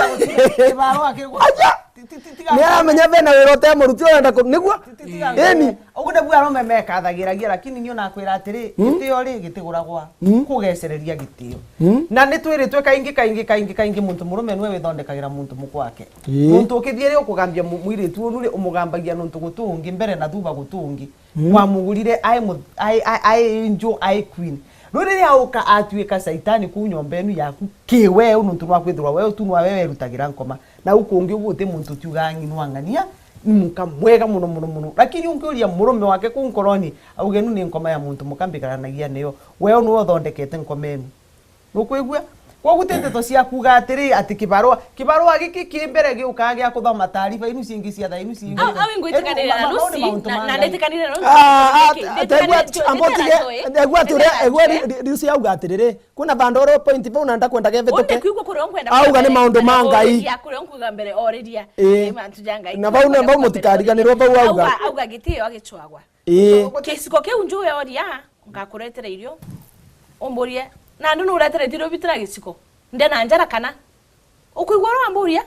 kibarua kigwa. Aja! Ti, ti, ti, tiga. Ni aramenya vena wira utemuruti urenda ku-, niguo? Ti, ti, tiga. Eni. Uguo niguo arume mekathagiragia, lakini ni onakwira atiri, hmm? Gitio ri gitiguragwa. Hmm? Kugecereria gitio. Hmm? Na ni twiritwe kaingi, kaingi, kaingi, kaingi muntu murume niwe withondekagira muntu mukwe wake. Ii. Nontu ukithie ri ukugambia mu-, mwiritu unu ri, umugambagia nontu guti ungi mbere na thutha guti ungi. Mm. Wamugurire ai mu-, ai, ai, ai angel, ai queen. Riu riria auka atuika Saitani kuu nyomba enu yaku, ki weu nontu nwa kwithirwa weu tu nwa we werutagira nkoma. Na u kungi uguo uti muntu tiugaa ng'i nwa ng'ania, ni muka mwega muno, muno, muno. Lakini ungiuria murume wake kuu nkoroni, auge nu ni nkoma ya muntu muka mbikaranagia niyo. Weu niwe uthondekete nkoma enu. Nukwigua? Kwogu ti nteto cia kuuga atiri, ati kibarua, kibarua giki ki mbere giukaga gia kuthoma taarifa inu ciingi cia thaa inu ciingi. Au, au ingwitikanira na Lucy, na, na nditikanire na Lucy. Ah, ah, tegua, ambotige, tegua ati uria, egua ri-, ri-, Lucy auga atiriri, kwina vandu uri point vau na ndakwendaga ivituke. Auga ni maundu ma Ngai. Kuria nkuga mbere oriria. Ii. Ni mantu ja Ngai. Na vau na vau mutikariganirwe vau auga. Auga, auga gitio agicwagwa. Ii. Giciko kiu njuge oria, ngakuretera irio. Umburie, "Nandi nureteretie irio bitira giciko? Ndena njara kana?" Ukwigua uria wamburia?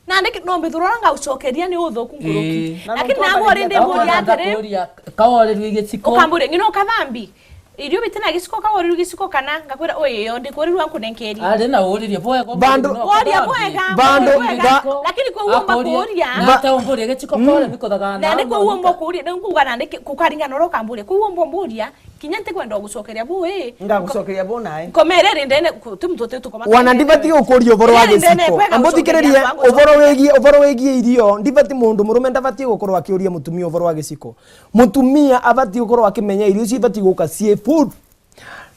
Nandi ki-, no mbithirwa uria ngagucokeria ni uthuku nkuruki. Ii. Lakini nagwe uri ndimburia atiri, ndakuria, kaworirwe giciko. Ukamburia, "Ng'ina ukathambi? Irio bitina giciko, kaworirwe giciko kana?" Ngakwira, "Ui, iyo ndikurirwa nkunenkerie." Ari na uririe bwega. Bandu, woria bwega, bandu, woria bwega. Ba-, lakini kwi uomba akuria, kuuria. Na ata umburia giciko kore bikuthagana. Nandi kwi uomba kuuria, ni nguga nandi ki-, kukaringana na uria ukamburia. Kwi uomba umburia, kinya ntikwenda gucokeria buu, ii. Ngagucokeria buu nae. Nkoma iria iri ndene, ku-, ti muntu uti tukoma. Wana ndibati gukuria uboro wa giciko. Ambuthikiririe, uboro wigie, uboro wigie irio, ndibati mundu murume ndabati gukorwo akiuria mutumia uboro wa giciko. Mutumia abati gukorwo akimenya irio icio ibati guka cii food.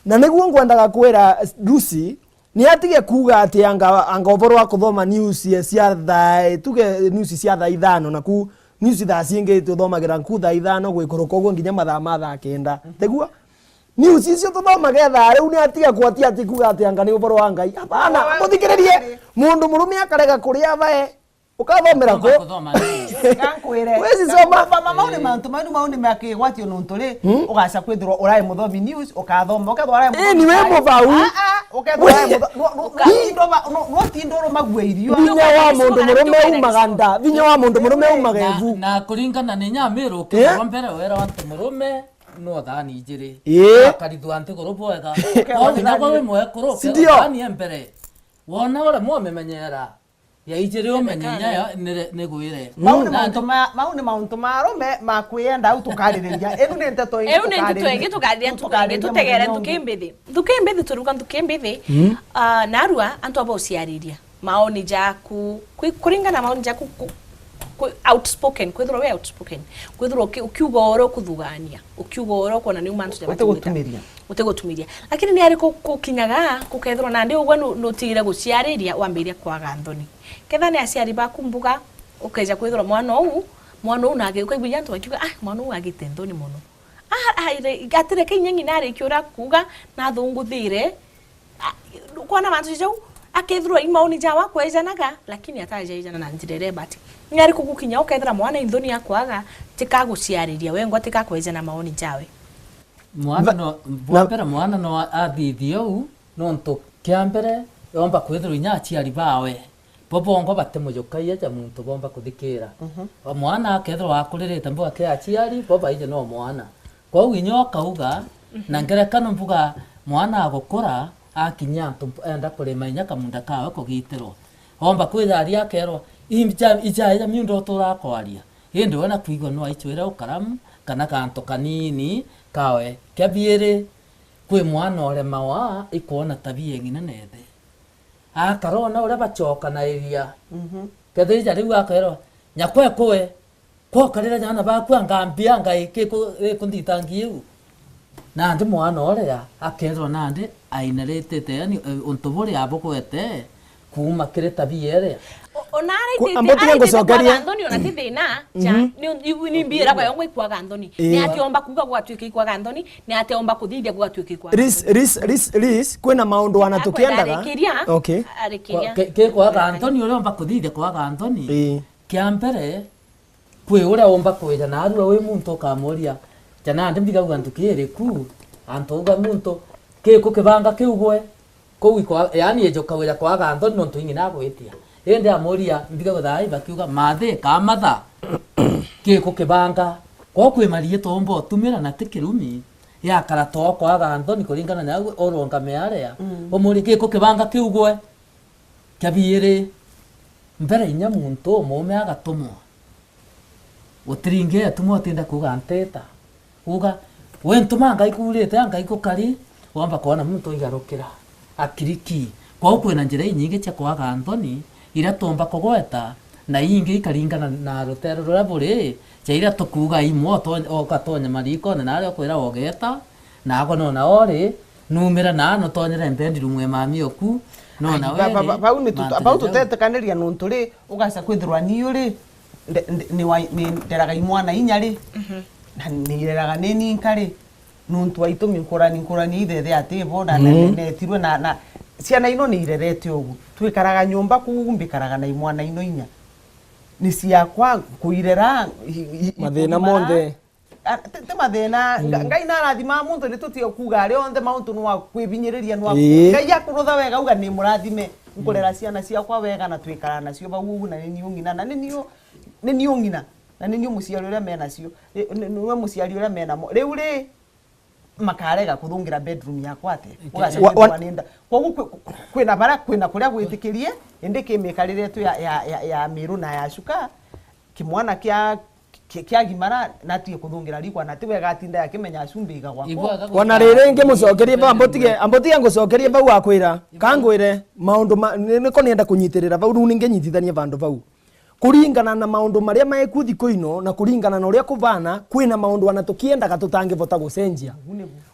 Na niguo ngwendaga kwira Lucy, ni atige kuuga ati anga, anga uboro wa kuthoma news cia thaa, tuge news cia thaa ithano, na ku news thaa cingi tuthomagira ku thaa ithano gwikuruka uguo nginya mathaa ma thaa kenda. Tiguo? News icio tuthomaga thaa riu ni atige kuatia ati kuuga ati anga ni uboro wa Ngai. Hapana, muthikiririe. Mundu murume akarega kuria bae. Ukathomera ku? Ukathoma nini? Kankwire. Wezi soma. Mama, mau ni mantu manu, mau ni makigwatio nontu ri, hmm? Ugaca kwithirwa urai muthomi news, ukathoma, ukethwa urai muthomi. Eh, ni we mubau. Ah, ah, ukethwa urai muthomi. No, no, no, tindo ba-, no, no tindo urumagua irio. Vinya wa mundu murume umaga nda. Vinya wa mundu murume umaga evu. Na, na kuringana ni nyamiru, eh? Ukethwa mbere wera wa ntu murume, no thani ijiri. Eh? Akarithwa nthiguru bwega. Ukethwa no vinya thani gwe wi mwekuru, ukethwa thani e mbere. Wona uria mwomemenyera. Yaijiri umenye inya yo nire-, nigwire. Mau ni Na mauntu antu ma, mau ni mauntu ma arume ma kwiyenda au tukaririria. Iu ni nteto ingi Iu ni nteto ingi tukaririria ntuku ingi, tutegere ntuki mbithi. Ntuki mbithi, turuga ntuki mbithi. Mm. Ah, narua antu aba uciariria. Maoni jaku, kwi-, kuringana na maoni jaku, ku-, ku-, outspoken, kwithirwa wi outspoken, kwithirwa uki-, ukiuga uria ukuthugania, ukiuga uria ukwona ni uma antu ja Utigutumiria. Utigutumiria. Lakini ni ari ku-, kukinyaga, kukethirwa nandi ugwe nu-, nutigire guciariria, wambiria kwaga nthoni. Ketha ni aciari baku mbuga, ukeja kwithirwa mwana uu, mwana uu nage, ukaigua inya antu bakiuga, "Ah, mwana uu agite nthoni mono." Ah, ah, ire-, gatireke inya ng'ina arikia uria akuuga, nathunguthire, a-, kwona mantu jau, akethirwa i maoni jawe akwejanaga, lakini atajaijana na njira iria ibati. Ni ari kugukinya ukethira mwana inthoni akwaga, tikaguciariria wengwa, tikakwejana maoni jawe. Mwana Ba-, no, bwa na mbere mwana no athithie uu, nontu kia mbere, yomba kwithirwa inya aciari bawe. Bo bongwa batimujukagia ja muntu bomba kuthikira. Mhm. O mwana akethirwa akuririte mbuga kia aciari, bo baije no mwana. Kwou inya ukauga, na Mhm. ngerekano mbuga mwana agukura, akinyia antu mp-, enda kurima inya kamunda kawe kugitirwa. Omba kwijaria akerwa, "Ija, ija, ija miundo utura kwaria." Indi we na kwigua no aicwire ukaramu, kana kantu kanini kawe. Kia biiri, kwi mwana uremawa ikwona tabia ya ng'ina na ithe. Akarona uria bacokanairia. Mhm. Kethira ija riu akerwa, "Nyakwe kwe, kwokarira jana baku anga mbia anga iku-, ikunthithangia iu?" Nandi mwana uria akerwa nandi ainaritite, yani, eh, untu buria abugwete kuuma kiri tabia iria. O-, ona ara Ku-, itite, ambotige ara itite ngucokerie. Kwaga nthoni ona ti thina, ja, Mhm. ni, ni, ni mbira kwa yongwa ikwaga nthoni. Ni Ii. ati omba kuuga gwatuika ikwaga nthoni, ni ati omba kuthithia gwatuika ikwaga Ris, nthoni. Ris, Ris, Ris, kwina maundu wana Akwenda tukiendaga. Arikiria, Okay. arikiria. Kwa-, ke-, ke kwaga nthoni uria omba kuthithia kwaga nthoni. Ii. Kia mbere, kwi uria umba kwija naarua wi muntu ukamuria, ja nandi mbigagua ntuki iriku, antu uga muntu, kiku kibanga kiu gwe, kuu ikwa-, yaani ijukawira kwaga nthoni nontu ing'ina agwitia. Indi amuria, mbigagua thaa ibakiuga, "Mathi, kamatha, kiku kibanga." Kwou kwi mariitwa umba utumira na ti kirumi, yakara too kwaga nthoni kuringana na au urungame aria. Mm. Umurie, "Kiku kibanga kiu gwe?" Kia biiri, mbere inya muntu umuume agatumwa. Gutiringi etumwa utinda kuuga, "Nteta." Uga, "We ntuma Ngai kuurite, a Ngai gukari," womba kwona muntu aigarukira. Akiriki. Kwou kwina njira inyingi cia kwaga nthoni, iria tuumba kugweta, na ingi ikaringana na ruteere ruria buri, cia iria tukuuga imwe, uto-, ugatonya mariikone na aria ukwira ugeeta, naagwe nona ori, numira na nutonyere bedroom e mami oku, nona Ai, ba-, ba-, weri, ba-, bau ni tuta-, mantu bau na jau. Tutetikaniria nontu ri, ugaca kwithirwa ni uri, nde-, nde-, ni wa-, ni nderaga imwana inya ri, Mhm. na nireraga ni ninka ri, nontu wa itumi nkurani, nkurani ithethe ati bo, na, na, Mhm. netirwe na, na ciana ino ni irerete ugu. Twikaraga nyumba kuu, mbikaraga na imwana ino inya. Ni ciakwa kuirera, i, i, Mathina ikumara. monthe. A, ti, ti mathina. Nga-, Mm. Ngai narathimaa muntu, ni tutige kuuga ari onthe mauntu nwa kwibinyiriria, nwa Ii. Ngai akurutha wega, uga ni murathime, nkurera Mm. ciana ciakwa wega na twikara nacio bau ugu, na ni niu ng'ina, na ni niu, ni niu ng'ina, na ni niu muciari uria menacio, ni, ni, niwe muciari uria menamo. Riu ri, makarega kuthungira bedroom yakwa atia? Ike- Ugaca Wa-, wa- kwithirwa ni nda. Koguo kwi-, kwina bara, kwina kuria gwitikirie, indi ki mikarire yetu ya, ya, ya, ya Miru na ya Chuka, kimwana kia, ki-, kia Gimara, natige kuthungira rikwa, na tiwe igatinda yakimenya acumbi igagwa Igwa ko. Wana riri ingi mucokerie bau, ambotige, ambotige ngucokerie bau akwira, kangwire, maundu ma, ni, niko nienda kunyitirira bau, riu ninginyitithanie vandu vau. Kuringana na maundu maria maiku thiku ino, na kuringana na uria kubana, kwina maundu wana tukiendaga tutangivota gucenjia.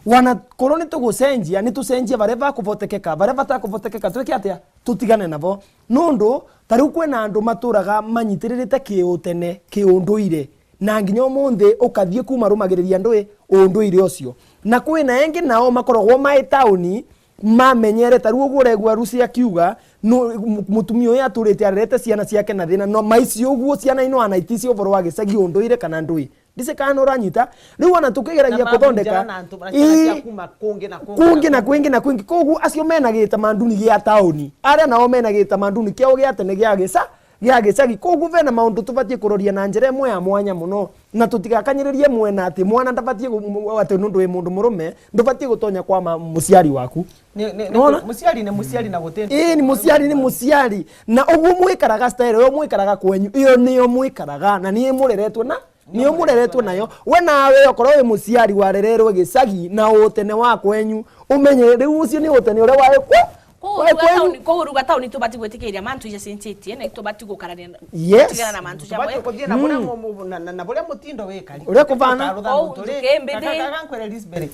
Wana, korwo ni tugucenjia, ni tucenjie baria bakuvotekeka, baria batakuvotekeka, twike atia? Tutigane nabo. Nundu, ta riu kwina andu maturaga manyitiririte kiutene, kiunduire, na nginya umunthi ukathie kumarumagiriria ndui, unduire ucio. Na kwina engi nao makoragwo mai tauni, mamenyere, ta riu uguo uregua Rusi akiuga, nu-, mu-, mutumia uyu aturite arerete ciana ciake na thina, no maici uguo ciana ino anaiticia uvoro wa gicagi, unduire kana ndui. Ndicikana uranyita? Riu ona tukigeragia Na kuthondeka, mamunjara na antu, na ciana cia ii, kuma kungi na kungi kungi na na kungi. Kwingi na kwingi. Koguo acio mena gitamanduni gia tauni, aria nao mena gitamanduni kiao gia tene gia gica-, gia gicagi. Koguo vena maundu tubatie kuroria na njira imwe ya mwanya muno. Na tutigakanyiririe mwena ati mwana ndabatie gu-, mu-, ati nundu wi mundu murume, ndubatie gutonya kwa ma-, muciari waku. Ni, ni, ni Nona? Muciari ni muciari na guti. Ii, ni muciari, ni muciari. Na uguo mwikaraga style, uyo mwikaraga kwenyu, iyo niyo mwikaraga, na niyo mureretwe na, niyo mureretwe nayo. We nawe okorwo wi muciari warererwe gicagi na utene wa kwenyu, umenye riu ucio ni utene uria wae kwa, Koguo wae ruga kwenyu. Tauni, koguo ruga tauni tubati gwitikiria mantu jacenjetie, na itubati gukarania na, Yes. gutigana na mantu jamwe. Tubati kuthia na buria mu-, mu-, na, na, na buria mutindo wikari. Uria kuvana. Ukarutha Kou muntu ri, njuki mbithi. Kaka, kaka nkwire Lisbeth.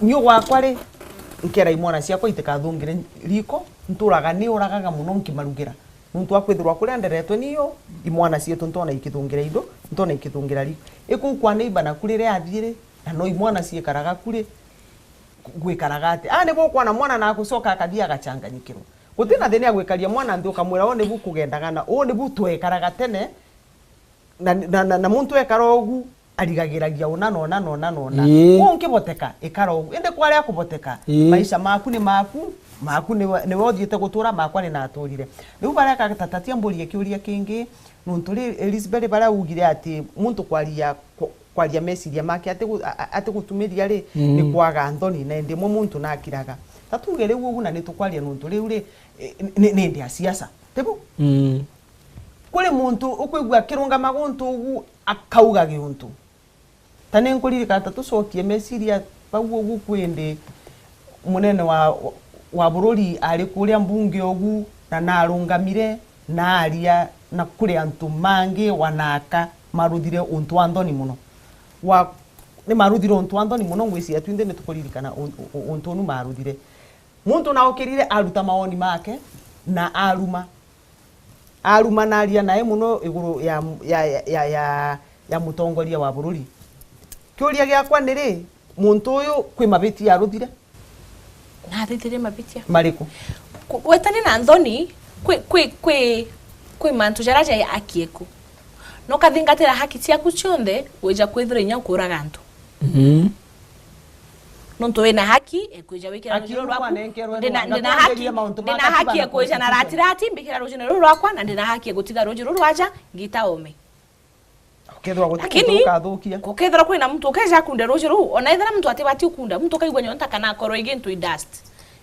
Niu gwakwa ri, nkera imwana ciakwa itikathungire riko, nturaga ni uragaga muno nkimarugira. Nuntu wa kwithirwa kuria nderetwe niyo, imwana cietu ntona ikithungira indo, ntona ikithungira riko. Iku kwa neighbor naku riria athii ri, na no imwana ciikaraga ku ri, gwikaraga ati? Ah, nibu ukwona mwana na gucoka akathii agachanganyikirwa. Guti na thina ya gwikaria mwana nthi ukamwira, "Uu nibu kugendaga na uu nibu twekaraga tene." Na, na, na, na muntu ekara ugu, arigagiragia una na una na una na una. Ii. Kuu nkiboteka, ikara ugu. Indi kwaria kuboteka, Ii. maisha maku ni maku, maku niwe, niwe uthiite gutura, makwa ni naturire. Riu baria ka-, tatatia mburie kiuria kingi, nuntu ri Elizabeth baria ugire ati muntu kwaria, ku-, kwaria meciria make ati gu-, a-, a-, ati gutumiria ri, Mm. ni kwaga nthoni, na indi imwe muntu nakiraga. Ta tuge riu ugu na ni tukwaria nuntu riu ri, e, ni, ni, ni ndi a siasa. Tibu? Mm. Kuri muntu ukwigua akirungama guntu ugu akauga giuntu. Ta ni nkuririkana ta tucokie meciria bau ugu kwindi munene wa, wa bururi ari kuria mbunge ugu na narungamire na aria na kuri antu mangi wanaka maruthire untu wa nthoni muno. Wa, ni maruthire untu wa nthoni muno ngwiciria twinthe ni tukuririkana un-, un-, untu unu maruthire. Muntu naukirire aruta mawoni make na aruma. Aruma na aria nae muno iguru ya, ya, ya, ya, ya, ya mutongoria wa bururi. Kiuria giakwa ni ri, muntu uyu kwi mabitia aruthire? Nathithirie mabitia. Mariku? Ku-, gwetania na nthoni, kwi, kwi, kwi, kwi mantu jaria ja haki eku. Na ukathingatira haki ciaku cionthe, wija kwithirwa inya ukuuraga antu. Mhm. Nontu wina haki ya kwija wikira ruuji ruu rwaku. Ndina, ndina haki, ndina haki ya kwija na ratirati mbikira ruujine ruu rwakwa, na ndina haki ya gutiga ruuji ruu rwaja ngita ome. Ukethirwa guti muntu ukathukia. Lakini gukethirwa kwina muntu ukeja akunde ruuji ruu, ona ethira muntu atibati ukunda, muntu ukaigua nyonta kana akorwo i gintu i dust.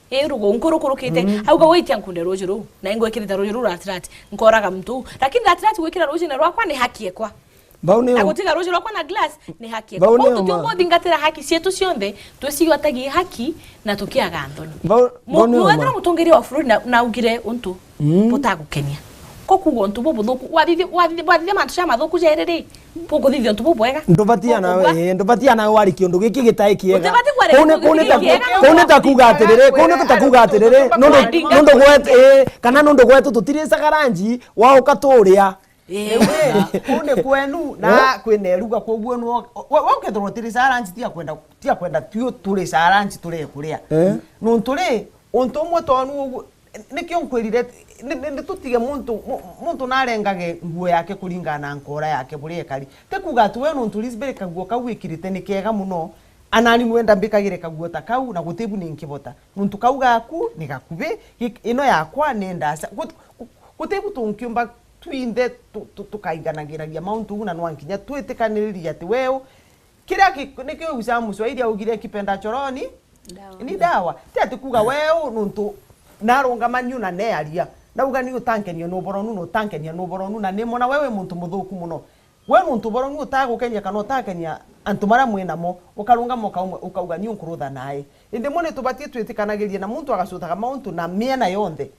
I rugo nkurukurukite, auga, "Waitia nkunde ruuji ruu, na ingwikirite ruuji ruu ratirati, nkoraga muntu uu." Lakini ratirati gwikira ruujine rwakwa ni haki ekwa. Bau nio. Na gutiga ruuji rwakwa na glass ni haki. Bau nio. Koguo tutiumba uthingatira haki cietu cionthe, twicigwatagie haki na tukiaga nthoni. Bau, bau nio. Wethira mutongeria wa bururi na, na augire untu butagukenia. Ko kuuga untu bubuthuku, wathithia, wathithia, wathithia mantu ja mathuku jairi ri, bukuthithia untu bubwega. Ndubatia nawe, eh, ndubatia nawe wari kiundu giki gitai kiega. Utibati kwari kiundu giki kiega. Kuu ni ta kuuga atiriri, kuu ni ta kuuga atiriri, nundu, nundu gwetu, eh, kana nundu gwetu tutiricaga ranji, wa ukaturia. Ii. Riu ri, kuu ni kwenu, na kwina iruga, koguo nwo-, we, we ukethirwa utiricaga lunch, tia kwenda, tia kwenda tu turicaga lunch turekuria. Eh. Nuntu ri, untu umwe tonu uguo, nikio nkwirire, ni, ni, ni tutige muntu, mu-, muntu narengage nguo yake kuringana na nkora yake buria ikari. Ti kuuga ati we nuntu Lisbeth kaguo kau wikirite ni kega muno, anani nwenda mbikagire kaguo ta kau, na gutibu ni nkibota. Nuntu kau gaku ni gakubi, gi-, ino yakwa ni ndaca. Gut-, Gutibu tunkiumba twinthe tu-, tu-, tukaiganagiragia mauntu uu, na nwa nkinya twitikaniririe ati weu kiria ki-, nikio ugucaga Muswahili augire, "Kipenda choroni ni dawa." Ti ati kuuga weu nuntu narungama niu na nearia, nauga ni utankenia nu boro nu, na utankenia nu boro nu, na nimona we wi muntu muthuku muno. We nuntu boro nu utagukenia kana utakenia antu maria mwi namo, ukarungama ukauma-, ukauga, "Niu nkurutha nae." Indi mwe ni tubatie twitikanagirie na muntu agacutaga mauntu na miena yonthe.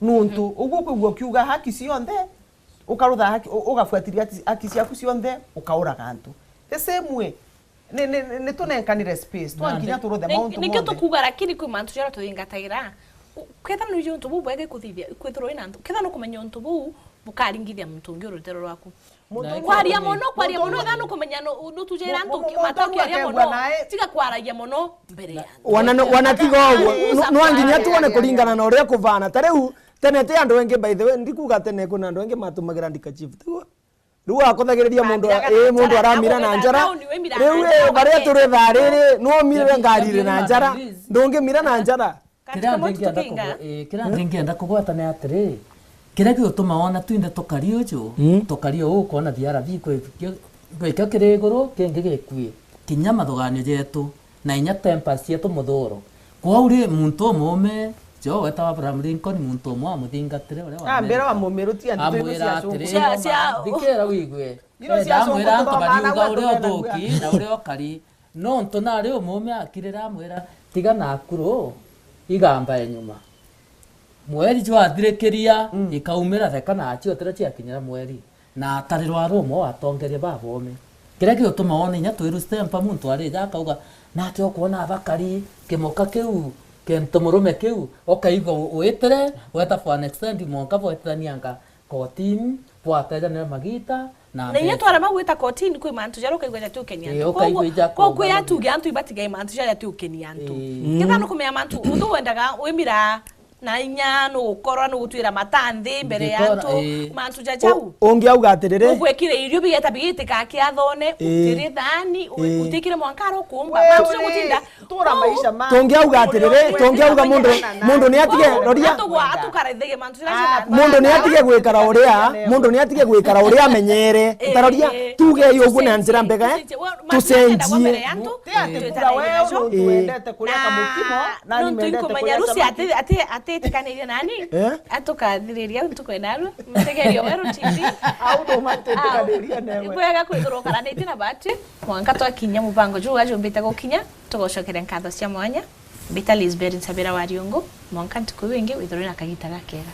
Nuntu uguo ukwigua ukiuga haki cionthe, ukarutha haki, u-, ugafuatilia haki, haki ciaku cionthe, ukauraga antu. The same way, ni, ni, ni, ni tunenkanire space, twa nkinya turuthe mauntu nikio monthe. Tukuuga, lakini kwi mantu jaria tuthingatagira. U-, ketha nuiji untu buu bwega ikuthithia, ikwithirwa wina antu, ketha nukumenya untu buu bukaringithia muntu ungi uri rutero rwaku. Muntu kwaria mono, kwaria mono, ethira nukumenya nu-, nutujira antu ki-, mata ukiaria mono, tiga kwaragia mono mbere ya antu. Wana no-, wana tiga uguo. Nu-, nwa nginya tuone kuringana na uria kuvana. Ta riu, tene ti andu engi, by the way, ndikuga tene kwina andu engi matumagira handkerchief, tiguo? Riu akothagiriria mundu, ii, mundu aramira na njara. Riu, ii, baria turi thaa riri, nu omire ngari iri na njara, ndungimira na njara. Kiria ndingienda kugwa-, ii, kiria ndingienda kugwata ni atiri, kiria gigutuma wona twinthe tukari uju, tukari uu, ukona V R V kwi kio Gwikio kiri iguru, kingi gikui. Kinya mathuganio jetu, na inya tempers cietu muthuro. Kwou ri, muntu umuume, jo wetagwa Abraham Lincoln, muntu umwe amuthingatire uria wa Ambira Amerika. Wamumirutia ndeto icio Amwira cia atiri, cungu. Cia, cia, thikira wigue. Ino cia cungu amwira antu tuthomana bariuga gwe uria tumenagua. Uthuki, na uria ukari. Nontu nari umuume akirira amwira, "Tiga nakuru, igamba e nyuma." Mweri jwathirikiria, Mm. ikaumira theka na aciotera ciakinyira mweri. Na atarirwa ari umwe wa atongeria baboome. Kiria gigutuma wone inya twiru stempa muntu arija akauga, "Nake ukwona abakari, kimoka kiu, kintu murume kiu, ukaigua u-, uitire, weta for an extend mwanka bwetithanianga kotini, bwatejanira magita, na Na inya mbeca." Twarema gwita kotini, kwi mantu jaria ukaigua jatiukenia Ii, antu. Ukaigua Koguo, ija koguo kwi koguo atuge antu ibatigai mantu jaria jatiukenia antu. Ii. Ketha nukumenya mantu, untu wendaga wimira na inya nugukorwa nugutwira mata nthi mbere ya Ndikora, antu, ii. Mantu ja jau. U-, ungiauga atiriri. Ugwikire irio bigeta bigitika kiathone, Ii. Utiri thani, u-, Ii. Utikire mwanka ari ukumba. Wewe, Mantu ja gutinda. Tura maisha ma. Tungiauga atiriri, tungiauga mundu, mundu ni atige, roria. Atugwa, atukarethagia mantu ja Ah, jina. Mundu ni atige gwikara uria, mundu ni atige gwikara uria amenyere. Ii, Taroria, ii. Tuge uguo na njira mbega, eh? Tucenjie, we, mantu ja jenda kwa mbere ya antu. Tucenjie. Ti ati kuga wewe muntu Ii. Wendete kuria kamukimo, nani mendete kuria samaki. Rusi ati, ati, atitikanirie nani? Eh? Atukathiriria ntuku ina aru. Mutegerio weru T V. Au ndo matitikaniriria newe. Ibwega kwithirwa ukaranitie na bati. Mwanka twakinya mubango juu ajumbite gukinya, tugocokere nkatho cia mwanya. Mbita Lisbeth Nsabira wa Riungu, mwanka ntuku iu ingi withirwe na kagita gakega.